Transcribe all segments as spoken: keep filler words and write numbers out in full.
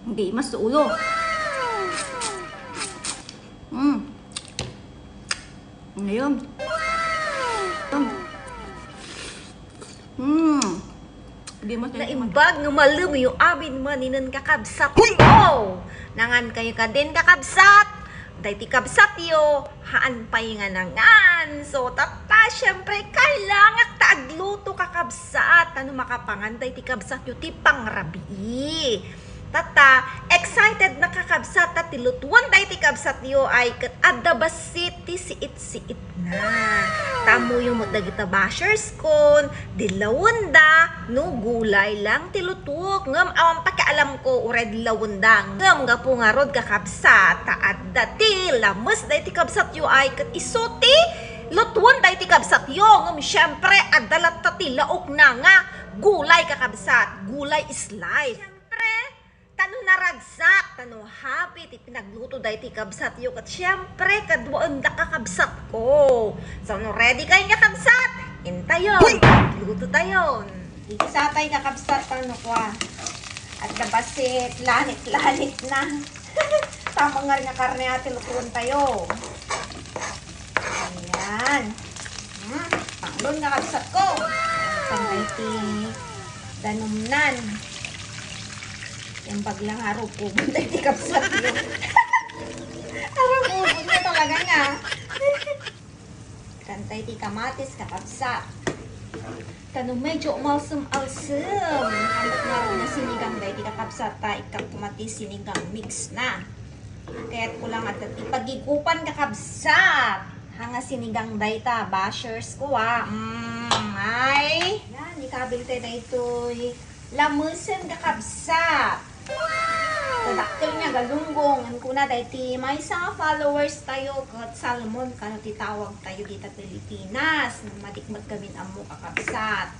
Hindi mas ulo. Mm. Ngayon. Mm. Di mas Naimbag nga malem yo amin maninen, kakabsat. Huy! Oh! Nangan kayo kadin, kakabsat. Dahil ti kabsat yo, haan pay nga nangan. So, tatta, syempre, kailangan ta agluto, kakabsat. Ano makapangan, dahil ti kabsat yo, ti pangrabii. Tatta, excited na, kakabsat, ta ti lutuan daytoy kabsat yo ay ket adda bassit ti siit-siit na. Tammo yo met dagita bashers kon, dilawen da, no gulay lang ti lutuok. Ngem awan pakialam ko uray dilawen da. Ngem gapu ngarud, kakabsat, ta adda ti lames daytoy kabsat yo ay ket isu ti lutuan daytoy kabsat yo. Ngem syempre, adda latta ti laok na nga gulay, kakabsat. Gulay is life. Siyempre, ta no naragsak, ta no happy ti pinagluto daytoy kabsat yo, ket siyempre, kaduaen da, kakabsat ko. So, no ready kayo, kakabsat, intayon, luto tayon. Igisa tayo, kakabsat, ta no kua, adda bassit, lanit-lanit na. Tama nga rin nga karne ati lutuan tayo. Ayan. Hmm, panglon nga kabsat ko. Pangay ti danumnan. Yung baglang harap ko, bantay ti kabsat ko. Harap ko, bantay talaga nga. Kantay ti kamatis, kakabsat. Kano medyo umalsem-alsem. Ambot nga nga sinigang daytoy, kakabsat, ta ikkat koma ti sinigang mix na. Kayat ko lang adda ti pagigupan, kakabsat. Hanga sinigang dayta, bashers ko, ah. Mm, ay. Yan, ikabil tayo daytoy. Lamesen, kakabsat. Kadakkel nga galunggong, ngem kuna daytoy maysa nga followers tayo, ket salmon kano ti tawag tayo dita Pilipinas. Madikmat kami ammo, kakabsat.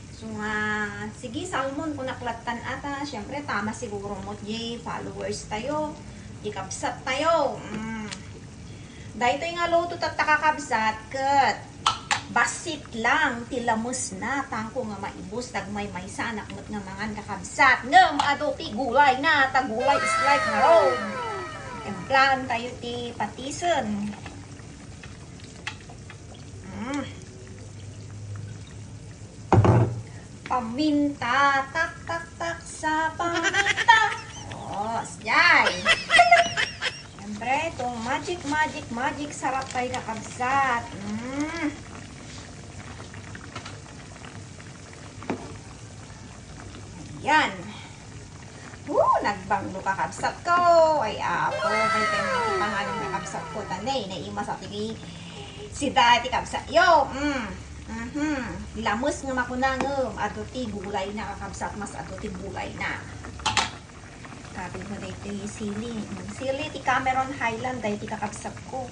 So nga, sige, salmon, kunak lattan ata. Siyempre, tama siguro mo, jay followers tayo. Di kabsat tayo. Mm. Daytoy nga luto tatta, kakabsat, ket bassit lang ti lames na, tangko nga maibus, dagmay maysa anak met nga mangan, kakabsat. Ngem adu ti gulay na, ta gulay is life ngarud. Timplahan tayo ti patisen. Mm. Paminta, tak, tak, tak sa paminta. Oh, siyay. Siyempre, itong magic, magic, magic sarap tayo, kakabsat. Mm. Yan. Woo! Nagbanglo, kakabsat ko. Ay, apo, kay kay pangalan, kakabsat ko. Tanay, naima sa tigi. Sida ti kabsat yo. Mm. Mhm. Lames nga makunangem. Adu ti gulay na, kakabsat. Mas adu ti gulay na. Kabil mo daytoy sili. Mm. Sili ti Cameron Highland, daytoy kakabsat ko.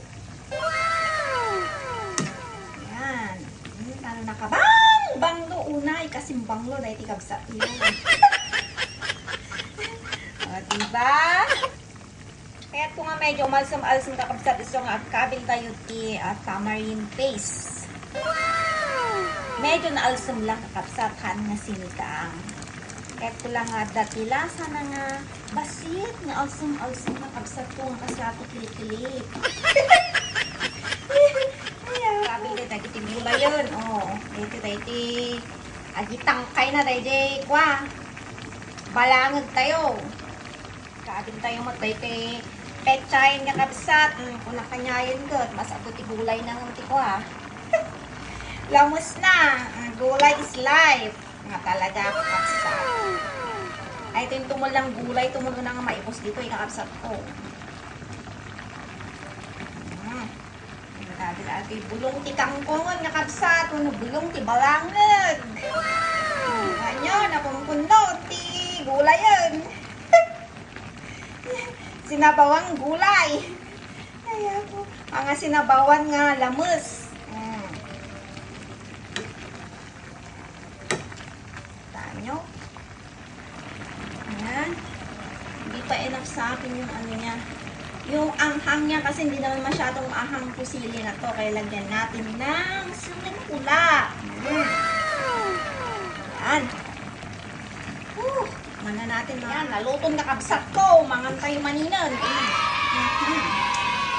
Yan. Hmm, ano na ka? Bang! Banglo, unay. Kasimbanglo, dahil ti kabsat yun. O, diba? Kaya ito nga medyo umalsam-alsam, kakabsat, isu nga agkabil tayo ti, ah, tamarind paste. Medyo naalsam lang, kakabsat, han nga sinigang. Ket ko lang nga adda ti lasa na nga bassit nga alsem-alsem nga kabsat ko nga kasla ti kilikili. Ayan. Sabi ni dagiti gulayen, oh, iti, iti, agitangkay na dayjay, kwa, balangag tayo. Kaagin tayo met daytoy petsayen nga kabsat, mm, kuna kanyayen ket, mas adu ti gulay na ngem ti kua. Lamus na, mm, gulay is life. Nga talaga, kakabsat. Ay, ito yung tumul ng gulay, tumul na nga maibos dito, ikakabsat ko. Mm. Grabe, grabe. Bulong ti kangkongon nga kabsat, uno bulong ti balangag. Ano, nakumkunno ti gulayen. Sinabawang gulay. Ay, ako. Mga sinabawan nga lamus. Mm. Tanyo. Ayan. Hindi pa enough sa akin yung ano niya. Yung anghang niya kasi hindi naman masyadong maanghang po sili na to. Kaya lagyan natin ng siling pula. Mm. Ayan. Whew. Ano natin, mga... Yan, naluton, kakabsat ko. Mangan tayo maninen. Mm. Mhm.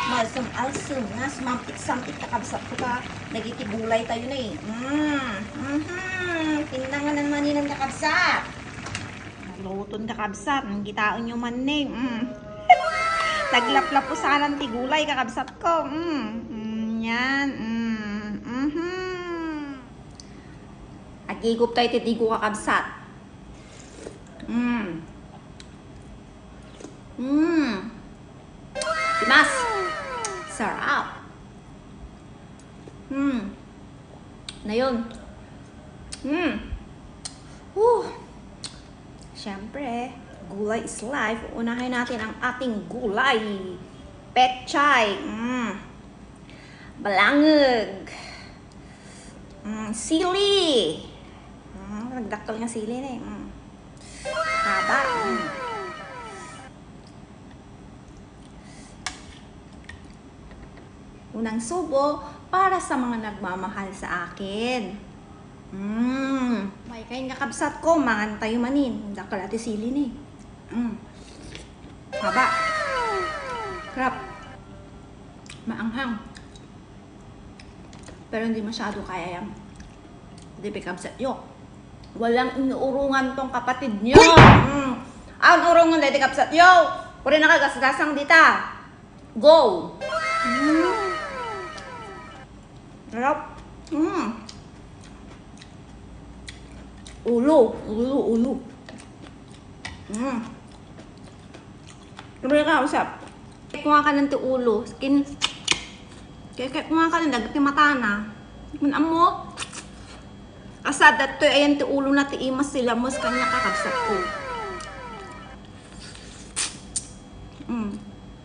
Malsem-alsem nga, sumampit-sampit, kakabsat ko, ta dagiti gulay tayo na eh. Mm. Mhm. Tinanganan maninen, kakabsat. Naluton, kakabsat. Ang kitaon nyo man ni. Mm. Naglaplapusanan ti gulay, kakabsat ko. Mm. Mm, yan. Mm. Mhm. Agigop tayo ti digo, kakabsat. Mm. Mm. Timas. Sarap. Mm. Na yun. Mm. Whew. Siyempre, gulay is life. Unahin natin ang ating gulay. Pechay. Mm. Balangag. Mm, sili. Mm, nagdakkel nga sili na eh. Mm. Haba. Mm. Unang subo para sa mga nagmamahal sa akin. Mm. May kain, kakabsat ko, mangan tayo manin. Dakkel ti sili ni. Mm. Haba. Sarap. Maanghang. Pero hindi masyado kaya yan. Di, kakabsat yo. Walang inuurungan tong kapatid nyo. Uy! Mm. Ang urungan, di, kakabsat yo. Pwede na kagasgasang dita. Go. Mm. Sarap. Mm. Ulo, ulo, ulo. Mm. Ano yung kausap? Kung nga kanan ti ulo, skin. Kaya, kaya kung nga kanan, dagiti mata na. Kung amo, asad, datoy, ayan ti ulo na, ti imas, ti lamos, kanya, kakabsat ko. Mm.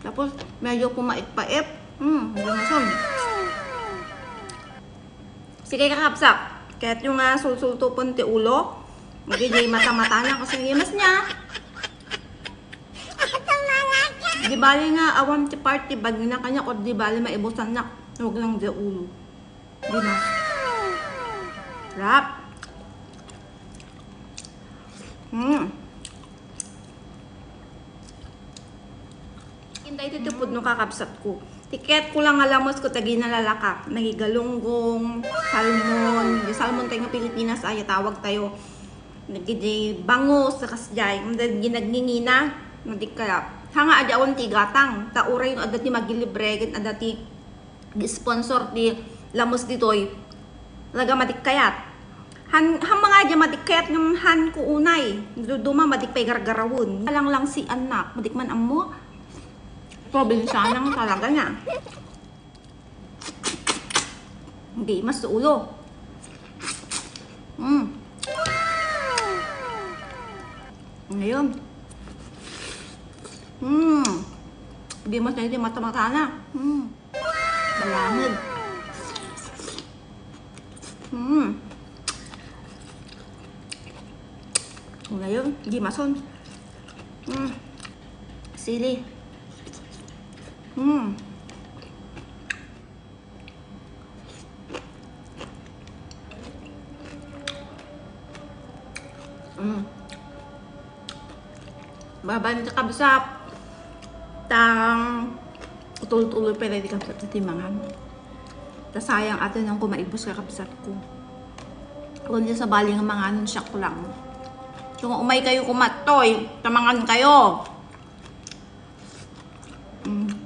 Tapos, medyo pumait-pait. Mm, medyo masam. Sige, kakabsat. Kaya't yung nga sulsultupon ti ulo. Hindi, di mata-mata na kasi imas niya. Di bali nga awan ti party bag na kanya, o di bali maibusan na. Huwag lang di ulo. Di na. Wrap. Hmm. Inday ti pudno, kakabsat ko. Tiket ko lang nga lamos ko, tagi nalalaka. Nagigalunggong, salmon. Di salmon tayo nga Pilipinas, ay tawag tayo. Nagidi bangus, sa kasjay. Nagidi nagngingina, nagdi kaya. Hanga, adi awan ti gatang. Ta uray no adda ti magilibre, ken adda ti gi-sponsor ti lamos ditoy. Talaga madikkayat. Han, han mga dia madikkayat ngem han ko unay. Duduma, madik pay gargarawen. Alang lang si anak, madik man ammo. Probinsiana talaga na. Hindi, mas ulo. Mm. Ngayon. Mm. Hindi mas na hindi mata-mata na. Mm. Balangag. Mm. Ngayon, gimason. Mm. Sili. Mm. Mm. Babaan ti kabsat. Tang utul-utul pay ti kabsat ti mangan. Ta sayang atin ang kumaibos ka kabsat ko. Kung di sa bali nga manganon siya ko lang. Kung umay kayo kumattoy, tamangan kayo.